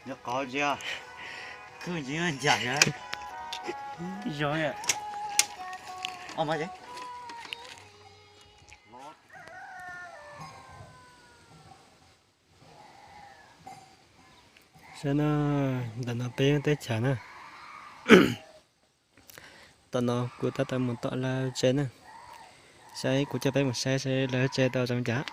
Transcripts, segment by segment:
Qhov ntsia, kuj ntsia ncaim zoo. Saib na, ntawm no peb teb chaws na. Tom no kuv tab tom mus tom lawv tsev na. Saib kuv coj peb mus saib seb lawv tsev tau zoo cas.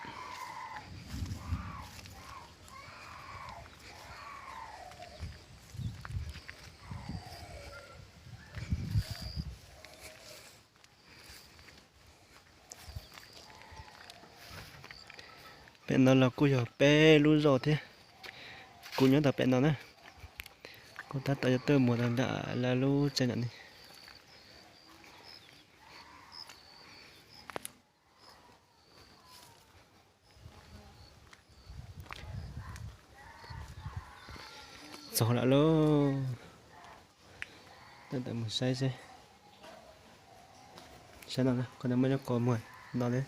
Pem no los kuj yog peb lub zos thiab. Kuv nyob tau pem no na. Kuv tab tom yuav tuaj mus rau nram lawv lub tsev ntawm no. Txog lawm lauj. Tab tom mus saib seb. Saib no, qhov no muaj ib lub qhov muag no thiab.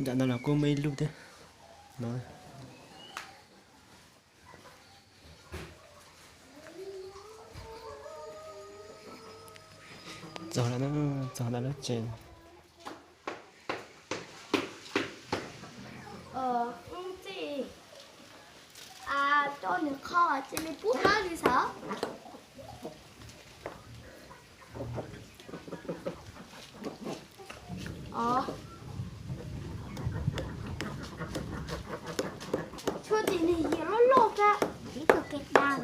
Nram no los kuj muaj ib lub thiab no. Txog lawm, txog ntawm lub tsev. Coj nws qho cia li pub dawb li xav. Tshuav tim nws yim loj loj kawg, ib tug kev dab.